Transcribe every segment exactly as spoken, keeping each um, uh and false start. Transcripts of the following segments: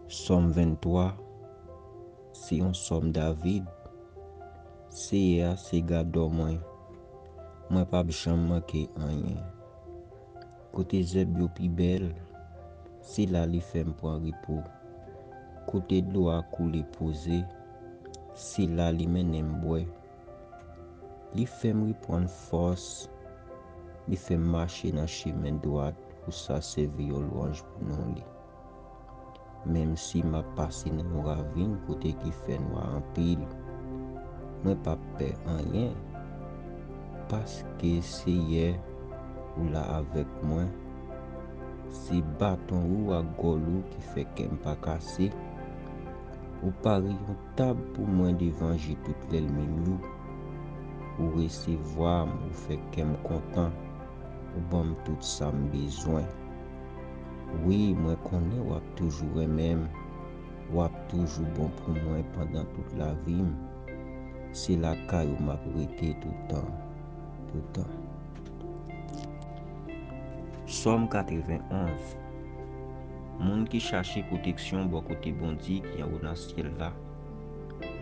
Sòm venntwa, se yon sòm David. Seyè a se gadò mwen, mwen p ap janm manke anyen. Kote zèb yo pi bèl, se la li fè m pran repo. Kote dlo a koule poze, se la li mennen m bwè. Li fè m reprann fòs, li fè m mache nan chimen dwat pou sa sèvi yon lwanj pou non li. Menm si m ap pase nan yon ravin kote ki fè nwa anpil, mwen p ap pè anyen, paske Seyè ou la avèk mwen. Se baton ou ak gòl ou ki fè kè m pa kase. Ou pare yon tab pou mwen devan je tout lènmi m yo. Ou resevwa m, ou fè kè m kontan, ou ban m tout sa m bezwen. Wi, mwen konnen w ap toujou renmen m, w ap toujou bon pou mwen pandan tout lavi m. Se lakay ou m ap rete toutan, toutan. Sòm katrevenn onz. Moun ki chache pwoteksyon bò kote Bondye ki anwo nan syèl la,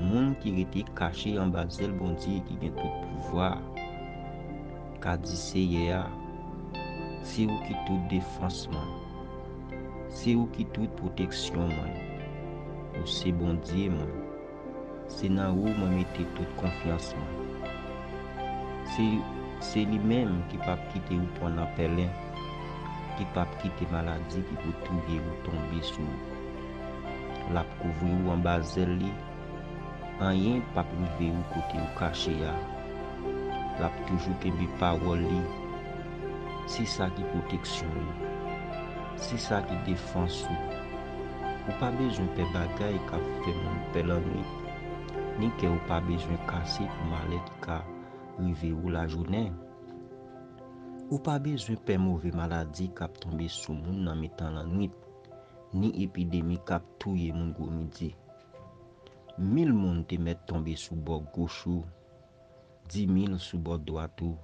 moun ki rete kache anba zèl Bondye ki gen tout pouvwa a, ka di Seyè a, se ou ki tout defans mwen, se ou ki tout pwoteksyon mwen, ou se Bondye mwen. Se nan ou mwen mete tout konfyans mwen. Se, se li menm ki p ap kite ou pran nan pèlen, ki p ap kite maladi ki pou touye ou tonbe sou ou. L ap kouvri ou anba zèl li, anyen p ap rive ou kote ou kache a. L ap toujou kenbe pawòl li. Se sa ki pwoteksyon ou. Se sa ki defans ou. Ou pa bezwen pè bagay k ap fè moun pè lannwit, ni kè ou pa bezwen kase pou malè ki ka rive ou lajounen. Ou pa bezwen pè move maladi k ap tonbe sou moun nan mitan lannwit, ni epidemi k ap touye moun gwo midi. Mil moun te mèt tonbe sou bò goch ou, dimil sou bò dwat ou,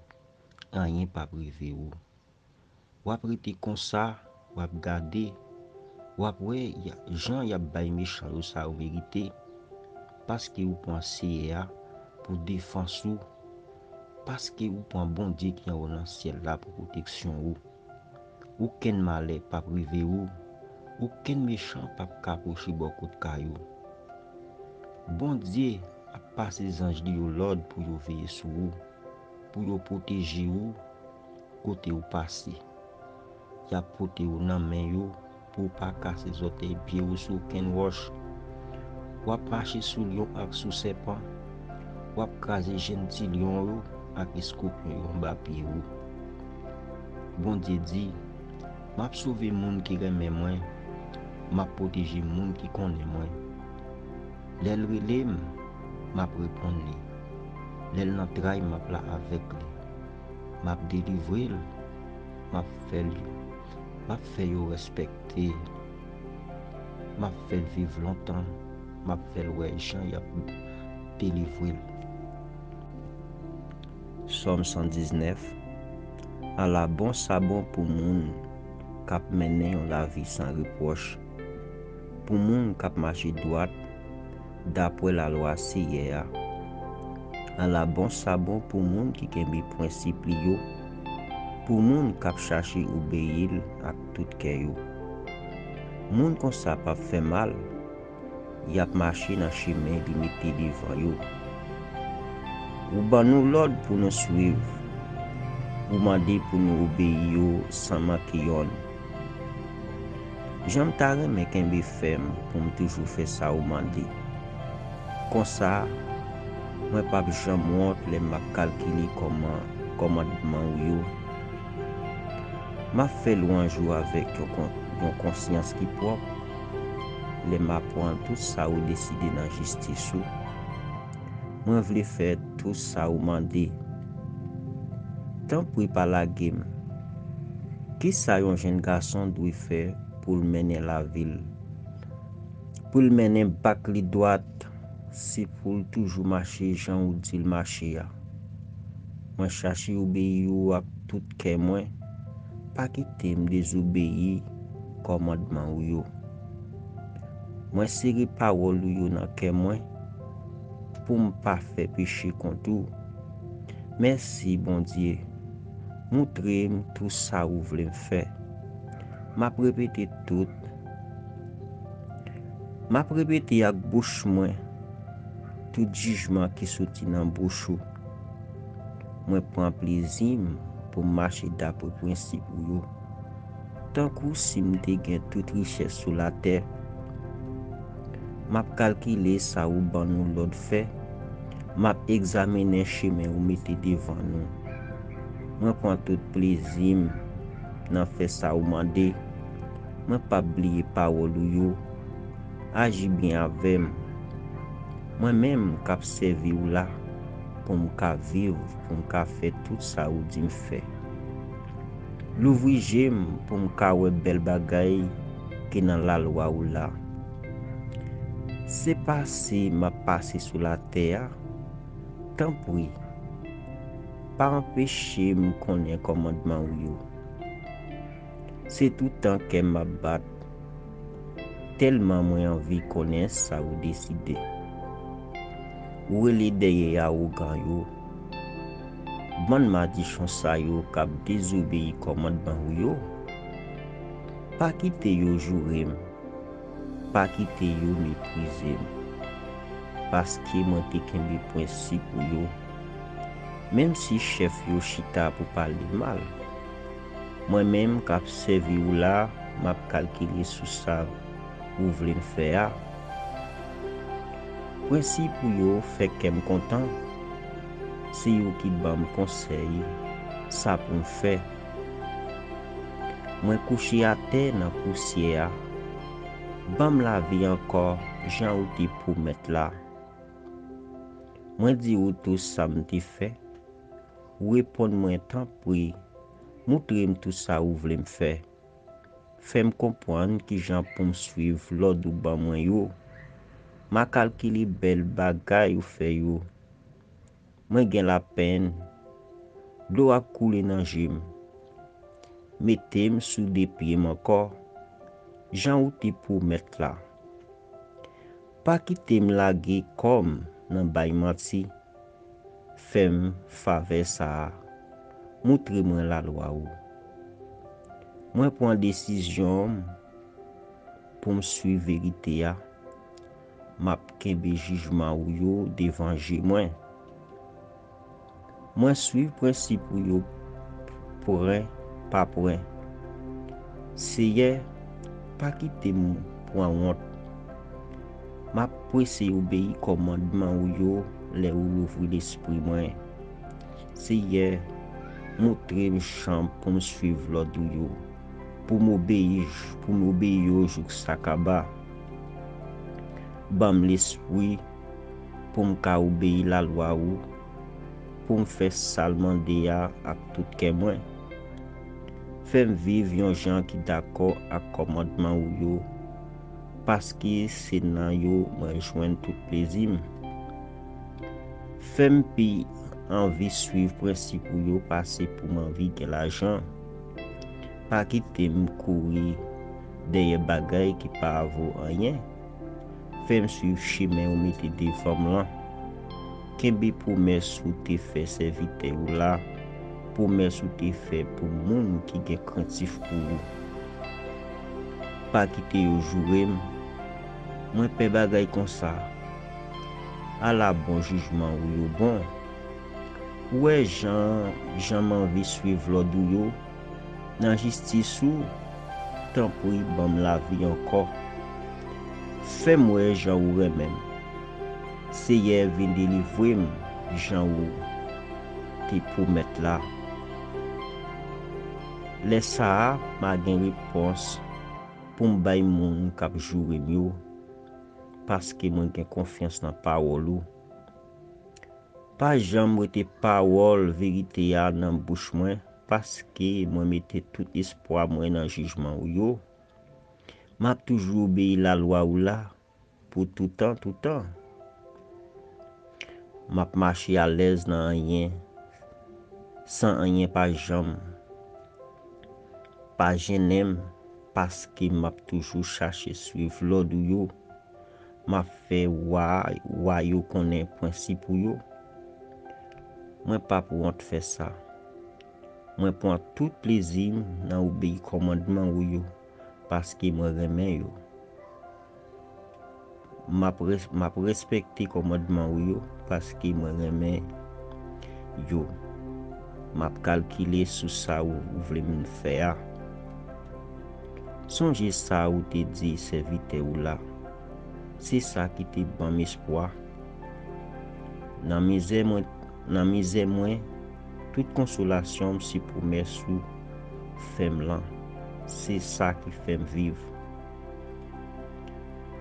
anyen p ap rive ou. W ap rete konsa, w ap gade, w ap wè y a, jan y ap bay mechan yo sa yo merite, paske ou pran Seyè a pou defans ou, paske ou pran Bondye ki anwo nan syèl la pou pwoteksyon ou. Okenn malè p ap rive ou, okenn mechan p ap ka pwoche bò kot kay ou. Bondye ap pase zanj li yo lòd pou yo veye sou ou, pou yo pwoteje ou kote ou pase. Y ap pote ou nan men yo pou w pa kase zòtèy pye ou sou okenn wòch. W ap mache sou lyon ak sou sèpan. W ap kraze jenn ti lyon yo ak eskopyon yo anba pye ou. Bondye di, m ap sove moun ki renmen mwen, m ap pwoteje moun ki konnen mwen. Lè l rele m, m ap reponn li. Lè l nan tray, m ap la avèk li. M ap delivre l, m ap fè l, m ap fè yo respekte l. M ap fè l viv lontan, m ap fè l wè jan y ap delivre l. Sòm san diznèf. Ala bon sa bon pou moun k ap mennen yon lavi san repwòch, pou moun k ap mache dwat dapre lalwa Seyè a. Ala bon sa bon pou moun ki kenbe prensip li yo, pou moun k ap chache obeyi l ak tout kè yo. Moun konsa p ap fè mal, y ap mache nan chimen li mete devan yo. Ou ban nou lòd pou nou swiv, ou mande pou nou obeyi yo san manke yonn. Jan m ta renmen kenbe fèm pou m toujou fè sa ou mande. Konsa, mwen p ap janm wont lè m ap kalkile kòman, kòmandman ou yo. M ap fè lwanj ou avèk yon kon-, yon konsyans ki pwòp, lè m aprann tout sa ou deside nan jistis ou. Mwen vle fè tout sa ou mande. Tanpri pa lage m. Kisa yon jenn gason dwe fè pou l mennen lavi l? Pou l mennen bak li dwat, se pou l toujou mache jan ou di l mache a. Mwen chache obeyi ou ak tout kè mwen, pa kite m dezobeyi kòmandman ou yo. Mwen sere pawòl ou yo nan kè mwen, pou m pa fè peche kont ou. Mèsi, Bondye. Moutre m tou sa ou vle m fè. M ap repete tout. M ap repete ak bouch mwen tout jijman ki soti nan bouch ou. Mwen pran plezi m pou m mache dapre prensip ou yo. Tankou si m te gen tout richès sou latè, m ap kalkile sa ou ban nou lòd fè, m ap egzaminen chemen ou mete devan nou. Mwen pran tout plezi m nan fè sa ou mande. Mwen p ap bliye pawòl ou yo. Aji byen avè m. Mwen menm k ap sèvi w la, pou m ka viv, pou m ka fè tout sa ou di m fè. Louvri je m pou m ka wè bèl bagay ki nan lalwa ou la. Se pase m ap pase sou latè a, tanpri, pa anpeche m konnen kòmandman ou yo. Se toutan kè m ap bat, tèlman mwen anvi konnen sa ou deside. Ou rele dèyè awogan yo, bann madichon sa yo k ap dezobeyi kòmandman ou yo. Pa kite yo joure m, pa kite yo meprize m, paske mwen te kenbe prensip ou yo. Menm si chèf yo chita pou pale mal, mwen menm k ap sèvi w la, m ap kalkile sou sa ou vle m fè a. Prensip ou yo fè kè m kontan. Se yo ki ban m konsèy, sa pou m fè. Mwen kouche atè nan pousyè a. Ban m lavi ankò, jan ou te pwomèt la. Mwen di ou tou sa m te fè. Reponn mwen, tanpri. Moutre m tou sa ou vle m fè. Fè m konprann kijan pou m swiv lòd ou ban mwen yo. M a kalkile bèl bagay ou fè yo. Mwen gen lapenn. Dlo ap koule nan je m. Mete m sou de pye m ankò, jan ou te pwomèt la. Pa kite m lage kò m nan bay manti. Fè m favè sa a. Moutre mwen lalwa ou. Mwen pran desizyon m pou m swiv verite a. M ap kenbe jijman ou yo devan je mwen. Mwen swiv prensip ou yo pwen pa pwen. Seyè, pa kite m pran wont. M ap prese obeyi kòmandman ou yo lè ou louvri lespri mwen. Seyè, moutre m jan pou m swiv lòd ou yo, pou m obeyi, pou m obeyi yo jouk sa kaba. Ban m lespri pou m ka obeyi lalwa ou, pou m fè sa l mande a ak tout kè mwen. Fè m viv yon jan ki dakò ak kòmandman ou yo, paske se nan yo mwen jwenn tout plezi m. Fè m pi anvi swiv prensip ou yo pase pou m anvi gen lajan. Pa kite m kouri dèyè bagay ki pa vo anyen. Fè m swiv chemen ou mete devan m lan. Kenbe pwomès ou te fè sèvitè ou la, pwomès ou te fè pou moun ki gen krentif pou ou. Pa kite yo joure m. Mwen pè bagay konsa. Ala bon jijman ou yo bon! Ou wè jan, jan m anvi swiv lòd ou yo nan jistis ou, tanpri ban m lavi ankò. Fè m wè jan ou renmen m. Seyè, vin delivre m jan ou te pwomèt la. Lè sa a, m a gen repons pou m bay moun k ap joure m yo, paske mwen gen konfyans nan pawòl ou. Pa janm wete pawòl verite a nan bouch mwen, paske mwen mete tout espwa mwen nan jijman ou yo. M ap toujou obeyi lalwa ou la pou toutan, toutan. M ap mache alèz nan anyen, san anyen pa janm pa jennen m, paske m ap toujou chache swiv lòd ou yo. M ap fè wa, wa yo konnen prensip ou yo. Mwen p ap wont fè sa. Mwen pran tout plezi m nan obeyi kòmandman ou yo, paske mwen renmen yo. M ap res-, m ap respekte kòmandman ou yo, paske mwen renmen yo. M ap kalkile sou sa ou, ou vle m fè a. Sonje sa ou te di sèvitè ou la. Se sa ki te ban m espwa. Nan mizè mwen, nan mizè mwen, tout konsolasyon m se pwomès ou fè m lan. Se sa ki fè m viv.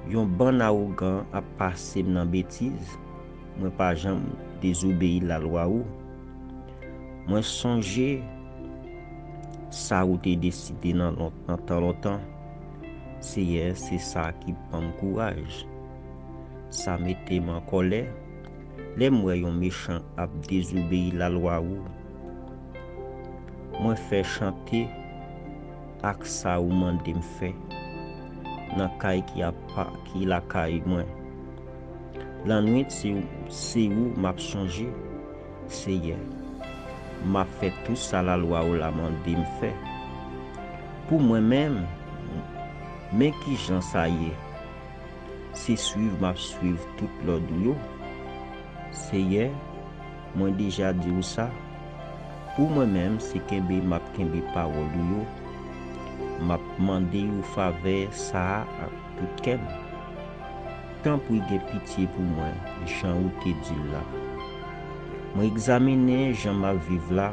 Yon bann awogan ap pase m nan betiz. Mwen pa janm dezobeyi lalwa ou. Mwen sonje sa ou te deside nan lon-, nan tan lontan. Seyè, se sa ki ban m kouraj. Sa mete m an kòlè lè m wè yon mechan ap dezobeyi lalwa ou. Mwen fè chante ak sa ou mande m fè nan kay ki apa, ki lakay mwen. Lannwit, se, se ou m ap sonje, Seyè. M ap fè tout sa lalwa ou la mande m fè. Pou mwen menm, men kijan sa ye. Se swiv m ap swiv tout lòd ou yo. Seyè, mwen deja di w sa. Pou mwen menm, se kenbe m ap kenbe pawòl ou yo. M ap mande ou favè sa a ak tout kè m. Tanpri gen pitye pou mwen, jan ou te di l la. Mwen egzamine jan m ap viv la.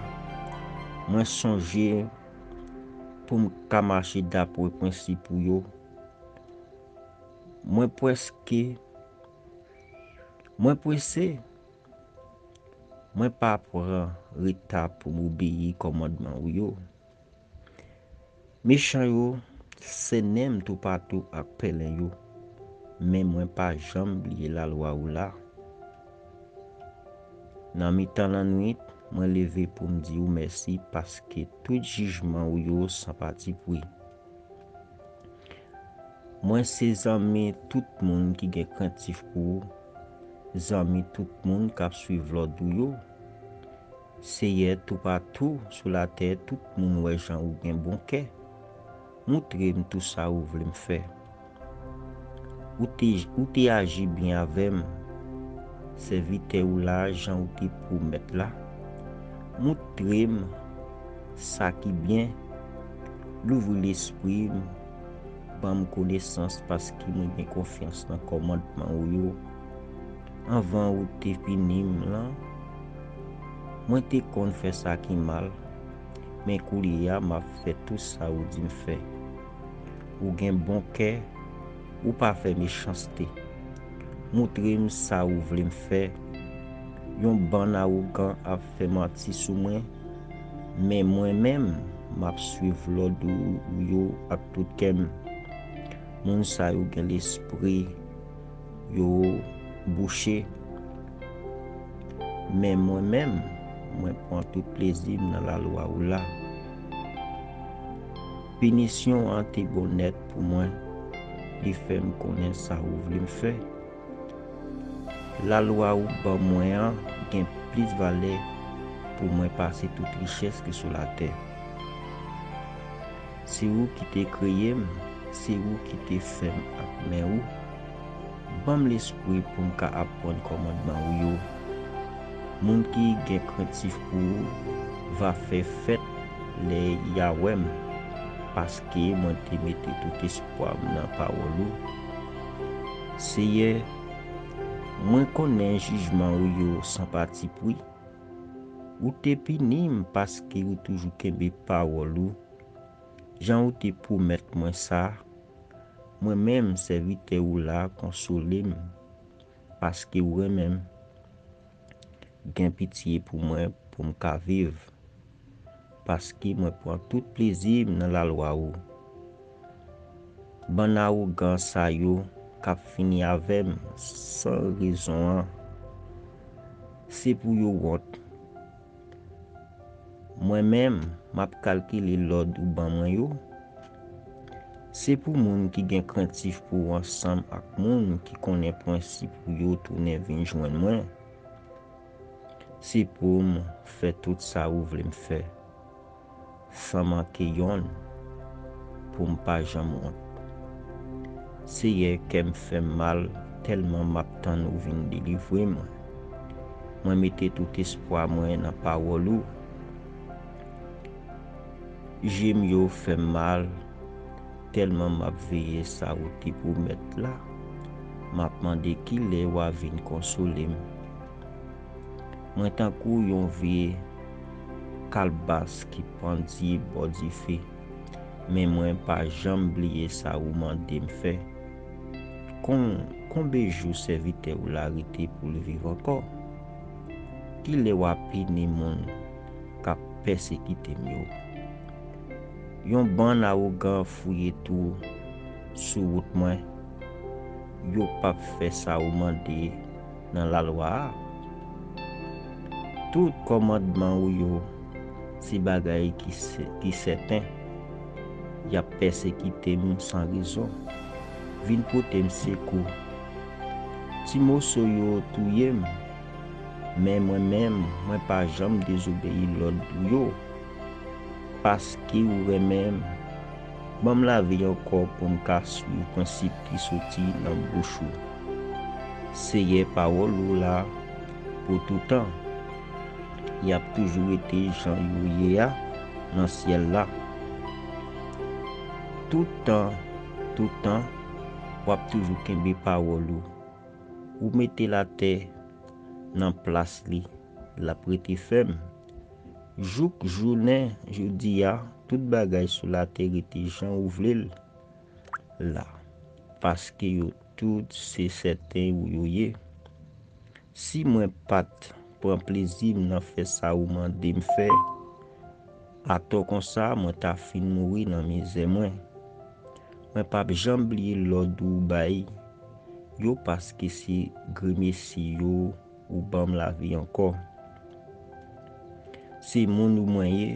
Mwen sonje pou m ka mache dapre prensip ou yo. Mwen prèske, mwen prese, mwen pa pran reta pou m obeyi kòmandman ou yo. Mechan yo sènen m toupatou ak pèlen yo, men mwen pa janm bliye lalwa ou la. Nan mitan lannwit, mwen leve pou m di ou mèsi paske tout jijman ou yo san patipri. Mwen se zanmi tout moun ki gen krentif pou ou, zanmi tout moun k ap swiv lòd ou yo. Seyè, toupatou sou latè, tout moun wè jan ou gen bon kè. Moutre m tou sa ou vle m fè. Ou te, ou te aji byen avè m, sèvitè ou la, jan ou te pwomèt la. Moutre m sa ki byen, louvri lespri m, ban m konesans, paske mwen gen konfyans nan kòmandman ou yo. Anvan ou te pini m lan, mwen te konn fè sa ki mal, men koulye a m ap fè tou sa ou di m fè. Ou gen bon kè, ou pa fè mechanste. Moutre m sa ou vle m fè. Yon bann awogan ap fè manti sou mwen, men mwen menm, m ap swiv lòd ou yo ak tout kè m. Moun sa yo gen lespri yo bouche, men mwen menm, mwen pran tout plezi m nan lalwa ou la. Pinisyon an te bon nèt pou mwen, li fè m konnen sa ou vle m fè. Lalwa ou ban mwen an gen plis valè pou mwen pase tout richès ki sou latè. Se ou ki te kreye m, se ou ki te fè m ak men ou. Ban m lespri pou m ka aprann kòmandman ou yo. Moun ki gen krentif pou ou va fè fèt lè y a wè m, paske mwen te mete tout espwa m nan pawòl ou. Seyè, mwen konnen jijman ou yo san patipri. Ou te pini m paske ou toujou kenbe pawòl ou. Jan ou te pwomèt mwen sa, mwen menm, sèvitè ou la, konsole m, paske ou renmen m. Gen pitye pou mwen, pou m ka viv, paske mwen pran tout plezi m nan lalwa ou. Bann awogan sa yo k ap fini avè m san rezon an, se pou yo wont. Mwen menm, m ap kalkile lòd ou ban mwen yo. Se pou moun ki gen krentif pou w ansanm ak moun ki konnen prensip ou yo tounen vin jwenn mwen. Se pou m fè tout sa ou vle m fè, san manke yonn, pou m pa janm wont. Seyè, kè m fè m mal tèlman m ap tann ou vin delivre mwen. Mwen mete tout espwa mwen nan pawòl ou. Je m yo fè m mal, tèlman m ap veye sa ou te pwomèt la. M ap mande kilè w a vin konsole m. Mwen tankou yon vye kalbas ki pandye bò dife, men mwen pa janm bliye sa ou mande m fè. Kon, konbe jou sèvitè ou la rete pou l viv ankò? Kilè w a pini moun k ap pèsekite m yo? Yon bann awogan fouye twou sou wout mwen. Yo p ap fè sa ou mande nan lalwa a. Tout kòmandman ou yo se bagay ki sè- ki sèten. Y ap pèsekite m san rezon. Vin pote m sekou. Ti moso yo touye m, men mwen menm, mwen pa janm dezobeyi lòd ou yo. Paske ou renmen m, ban m lavi ankò pou m ka swiv prensip ki soti nan bouch ou. Seyè, pawòl ou la pou toutan. Y ap toujou rete jan yo ye a nan syèl la. Tout tan, tout tan, w ap toujou kenbe pawòl ou. Ou mete latè nan plas li, l ap rete fèm. Jouk jounen jodi a, tout bagay sou latè rete jan ou vle l la, paske yo tout se sèten ou yo ye. Si mwen pa t pran plezi m nan fè sa ou mande m fè, atò konsa mwen ta fin mouri nan mizè mwen. Mwen p ap janm bliye lòd ou bay yo, paske se gremesi yo ou ban m lavi ankò. Se moun ou mwen ye,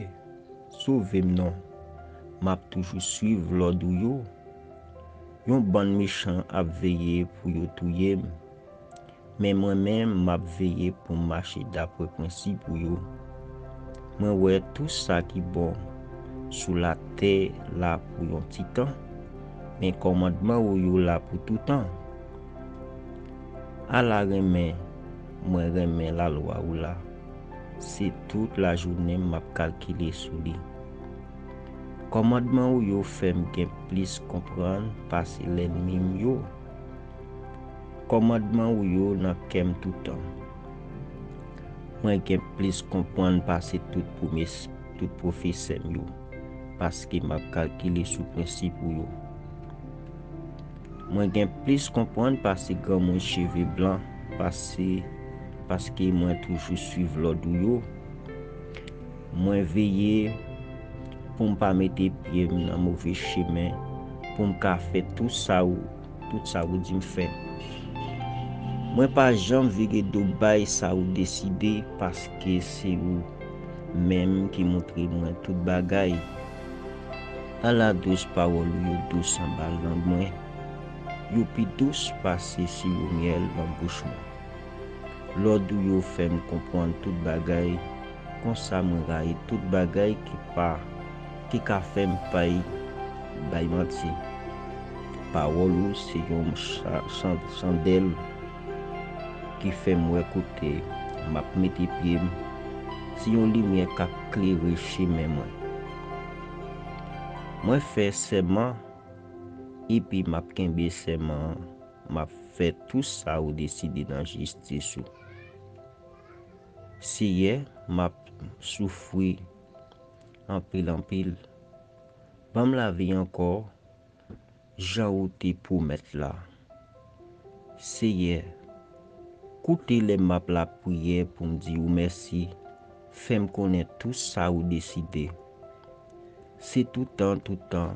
sove m non. M ap toujou swiv lòd ou yo. Yon bann mechan ap veye pou yo touye m. Men mwen menm, m ap veye pou m mache dapre prensip ou yo. Mwen wè tou sa ki bon sou latè la pou yon ti tan, men kòmandman ou yo la pou toutan. Ala renmen mwen renmen lalwa ou la. Se tout lajounen m ap kalkile sou li. Kòmandman ou yo fè m gen plis konprann pase lènmi m yo. Kòmandman ou yo nan kè m toutan. Mwen gen plis konprann pase tout pwomès, tout pwofesè m yo, paske m ap kalkile sou prensip ou yo. Mwen gen plis konprann pase granmoun cheve blan, pase, paske mwen toujou swiv lòd ou yo. Mwen veye pou m pa mete pye m nan move chemen, pou m ka fè tou sa ou, tout sa ou di m fè. Mwen pa janm vire do bay sa ou deside, paske se ou menm ki montre mwen tout bagay. Ala dous pawòl ou yo dous anba lang mwen. Yo pi dous pase siwo myèl nan bouch mwen. Lòd ou yo fè m konprann tout bagay, konsa mwen rayi tout bagay ki pa, ki ka fè m pay bay manti. Pawòl ou se yon cha- chan- chandèl ki fè m wè kote m ap mete pye m, se yon limyè k ap klere chemen mwen. Mwen fè sèman, epi m ap kenbe sèman an, m ap fè tou sa ou deside nan jistis ou. Seyè, m ap soufri anpil, anpil. Ban m lavi ankò, jan ou te pwomèt la. Seyè, koute lè m ap lapriyè pou m di ou mèsi, fè m konnen tou sa ou deside. Se toutan, toutan,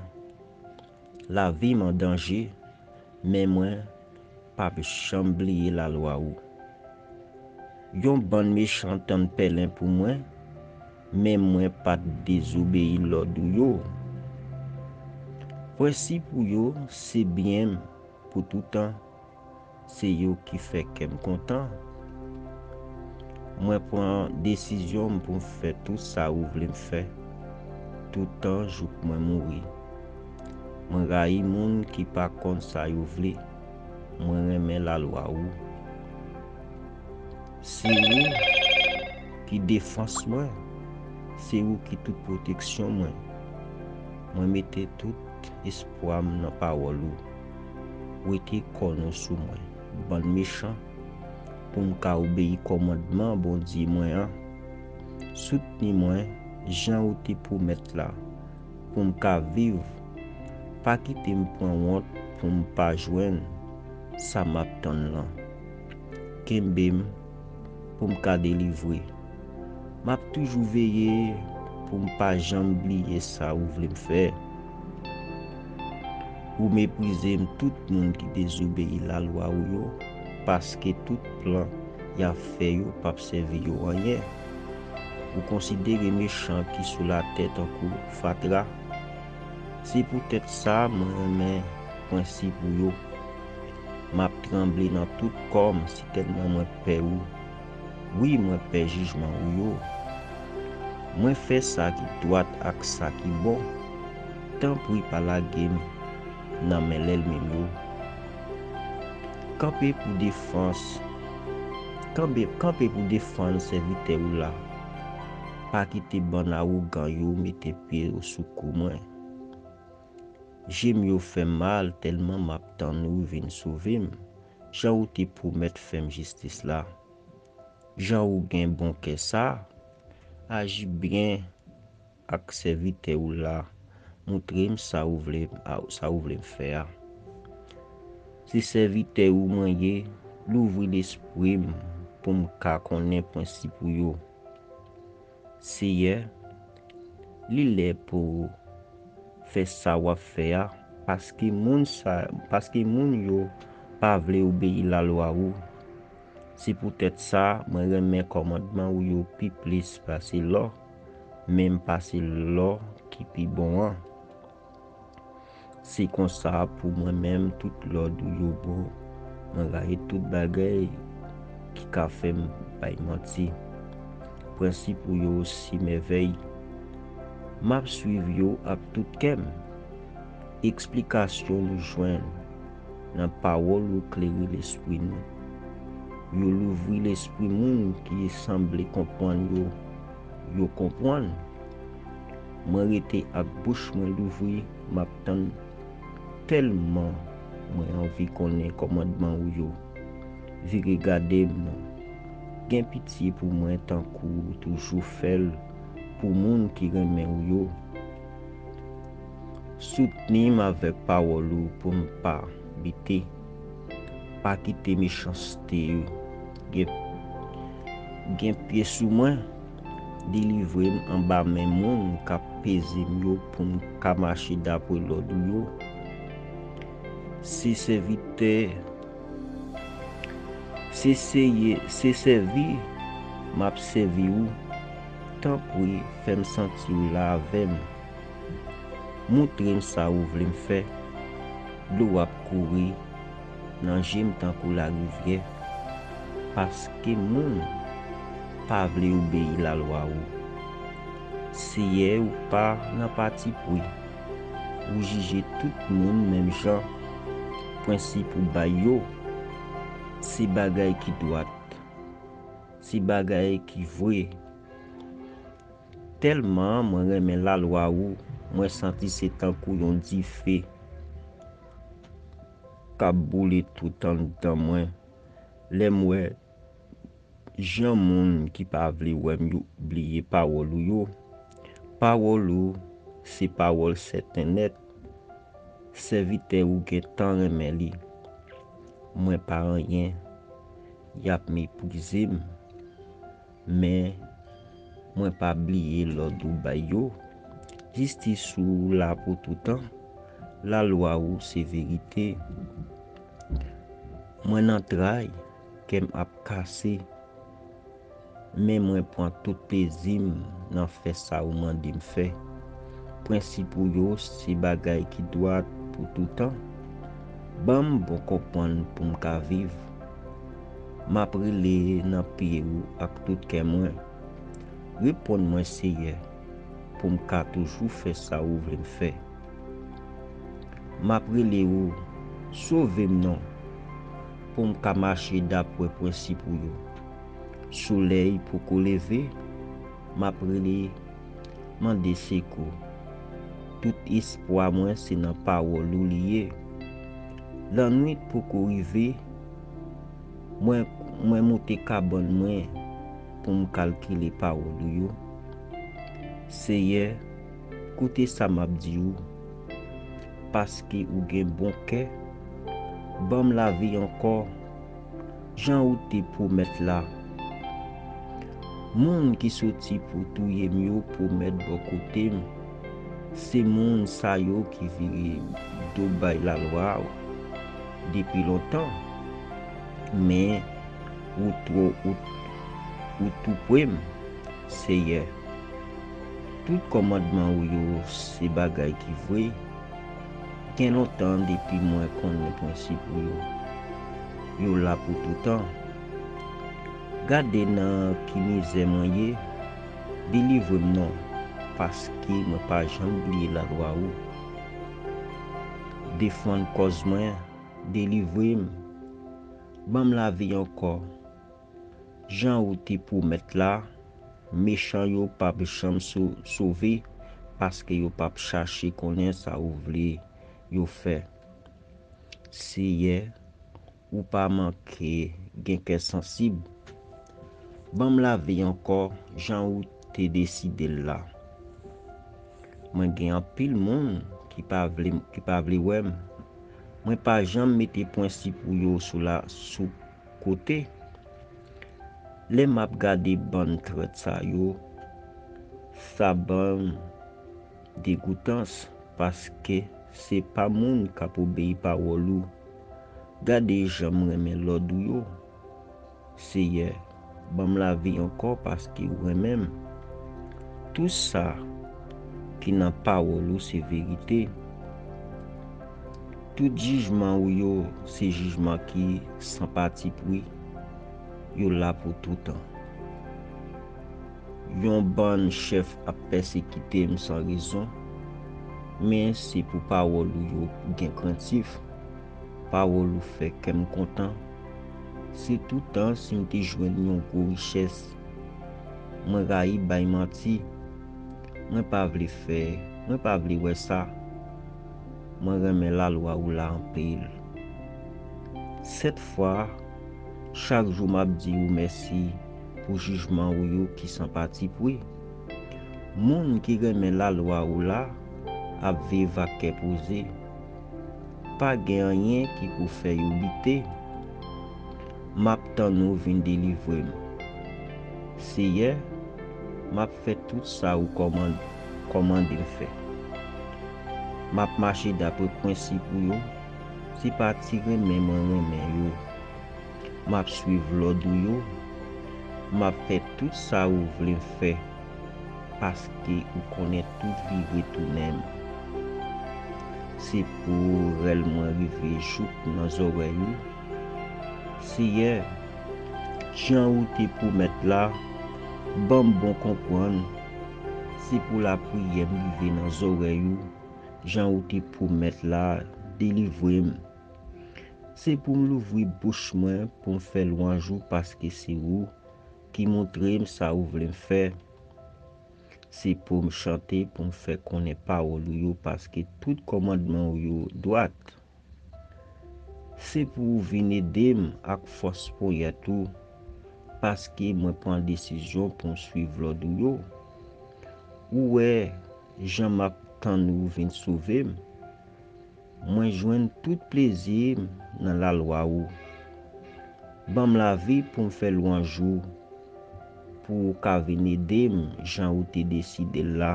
lavi m an danje, men mwen p ap janm bliye lalwa ou. Yon bann mechan tann pèlen pou mwen, men mwen pa t dezobeyi lòd ou yo. Prensip ou yo se byen m pou toutan, se yo ki fè kè m kontan. Mwen pran desizyon m pou m fè tout sa ou vle m fè, toutan jouk mwen mouri. Mwen rayi moun ki pa konn sa yo vle. Mwen renmen lalwa ou. Se ou ki defans mwen. Se ou ki tout pwoteksyon mwen. Mwen mete tout espwa m nan pawòl ou. Wete kòn ou sou mwen, bann mechan, pou m ka obeyi kòmandman Bondye mwen an. Soutni mwen jan ou te pwomèt la, pou m ka viv. Pa kite m pran wont pou m pa jwenn sa m ap tann lan. Kenbe m pou m ka delivre. M ap toujou veye pou m pa janm bliye sa ou vle m fè. Ou meprize m tout moun ki dezobeyi lalwa ou yo, paske tout plan y ap fè yo p ap sèvi yo anyen. Ou konsidere mechan ki sou latè tankou fatra. Se poutèt sa mwen renmen prensip ou yo. M ap tranble nan tout kò m sitèlman mwen pè ou. Wi, mwen pè jijman ou yo. Mwen fè sa ki dwat ak sa ki bon. Tanpri pa lage m nan men lènmi m yo. Kanpe pou defans. Kanpe, kanpe pou defann sèvitè ou la. Pa kite bann awogan yo mete pye yo sou kou mwen. Je m yo fè m mal tèlman m ap tann ou vin sove m. Jan ou te pwomèt fè m jistis la. Jan ou gen bon kè sa, aji byen ak sèvitè ou la. Montre m sa ou vle, sa ou vle m fè a. Se sèvitè ou mwen ye, louvri lespri m pou m ka konnen prensip ou yo. Seyè, li lè pou fè sa w ap fè a, paske moun sa, paske moun yo pa vle obeyi lalwa ou. Se poutèt sa, mwen renmen kòmandman ou yo pi plis pase lò, menm pase lò ki pi bon an. Se konsa pou mwen menm, tout lòd ou yo bon. Mwen rayi tout bagay ki ka fè m bay manti. Prensip ou yo se mèvèy. M ap swiv yo ak tout kè m. Eksplikasyon nou jwenn nan pawòl ou klere lespri nou. Yo louvri lespri moun ki sanble konprann yo, yo konprann. Mwen rete ak bouch mwen louvri, m ap tann tèlman mwen anvi konnen kòmandman ou yo. Vire gade m non. Gen pitye pou mwen tankou ou toujou fè l pou moun ki renmen ou yo. Soutni m avèk pawòl ou pou m pa bite. Pa kite mechanste gen, gen pye sou mwen. Delivre m anba men moun k ap peze m yo pou m ka mache dapre lòd ou yo. Se sèvitè, se seye, se sèvi m ap sèvi ou. Tanpri, fè m santi w la avè m. Montre m sa ou vle m fè. Dlo ap kouri nan je m tankou larivyè, paske moun pa vle obeyi lalwa ou. Seyè, ou pa nan patipri. Ou jije tout moun menm jan. Prensip ou bay yo, se bagay ki dwat, se bagay ki vre. Tèlman mwen renmen lalwa ou, mwen santi se tankou yon dife k ap boule tout anndan mwen. Lè m wè jan moun ki pa vle wè m yo bliye pawòl ou yo. Pawòl ou se pawòl sèten nèt. Sèvitè ou gentan renmen li. Mwen pa anyen, y ap meprize m. Men, mwen pa bliye lòd ou bay yo. Jistis ou la pou toutan. Lalwa ou se verite. Mwen nan tray, kè m ap kase. Men mwen pran tout plezi m nan fè sa ou mande m fè. Prensip ou yo se bagay ki dwat pou toutan. Ban m bon konprann pou m ka viv. M ap rele nan pye ou ak tout kè mwen. Reponn mwen, Seyè, pou m ka toujou fè sa ou vle m fè. M ap rele ou, sove m non, pou m ka mache dapre prensip ou yo. Solèy poko leve, m ap rele, mande sekou. Tout espwa mwen se nan pawòl ou li ye. Lannwit poko rive, mwen, mwen moute kabann mwen pou m kalkile pawòl ou yo. Seyè, koute sa m ap di ou, paske ou gen bon kè, ban m lavi ankò, jan ou te pwomèt la. Moun ki soti pou touye m yo pwomèt bò kote m. Se moun sa yo ki vire do bay lalwa ou depi lontan. Men, ou twò, ou, ou tou pre m, Seyè. Tout kòmandman ou yo se bagay ki vre. Gen lontan depi mwen konnen prensip ou yo. Yo la pou toutan. Gade nan ki mizè mwen ye, delivre m non, paske mwen pa janm bliye lalwa ou. Defann kòz mwen, delivre m, ban m lavi ankò. Jan ou te pwomèt la, mechan yo p ap janm so-, sove, paske yo p ap chache konnen sa ou vle yo fè. Seyè, ou pa manke gen kè sansib. Ban m lavi ankò jan ou te deside l la. Mwen gen anpil moun ki pa vle, ki pa vle wè m. Mwen pa janm mete prensip ou yo sou la, sou kote. Lè m ap gade bann trèt sa yo, sa ban m degoutans, paske se pa moun k ap obeyi pawòl ou. Gade jan m renmen lòd ou yo. Seyè, ban m lavi ankò paske ou renmen m. Tout sa ki nan pawòl ou se verite. Tout jijman ou yo se jijman ki san patipri. Yo la pou toutan. Yon bann chèf ap pèsekite m san rezon, men se pou pawòl ou yo gen krentif. Pawòl ou fè kè m kontan. Se toutan si m te jwenn yon gwo richès. Mwen rayi bay manti. Mwen pa vle fè, mwen pa vle wè sa. Mwen renmen lalwa ou la anpil. Sèt fwa, chak jou m ap di ou mèsi pou jijman ou yo ki san patipri. Moun ki renmen lalwa ou la ap viv ak kè poze. Pa gen anyen ki pou fè yo bite. M ap tann ou vin delivre m. Seyè, m ap fè tout sa ou kòman-, kòmande m fè. M ap mache dapre prensip ou yo. Se pa ti renmen mwen renmen yo. M ap swiv lòd ou yo. M ap fè tout sa ou vle m fè, paske ou konnen tout vire tounen m. Se pou rèl mwen rive jouk nan zòrèy ou. Seyè, jan ou te pwomèt la, ban m bon konprann. Se pou lapriyè m rive nan zòrèy ou, jan ou te pwomèt la, delivre m. Se pou m louvri bouch mwen pou m fè lwanj ou, paske se ou ki montre m sa ou vle m fè. Se pou m chante pou m fè konnen pawòl ou yo, paske tout kòmandman ou yo dwat. Se pou ou vin ede m ak fòs ponyèt ou, paske mwen pran desizyon pou m swiv lòd ou yo. Ou wè jan m ap tann ou vin sove m. Mwen jwenn tout plezi m nan lalwa ou. Ban m lavi pou m fè lwanj ou, pou ou ka vin ede m jan ou te deside l la.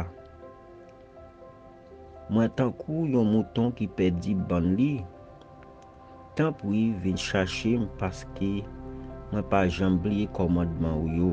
Mwen tankou yon mouton ki pèdi bann li. Tanpri, vin chache m, paske mwen pa janm bliye kòmandman ou yo.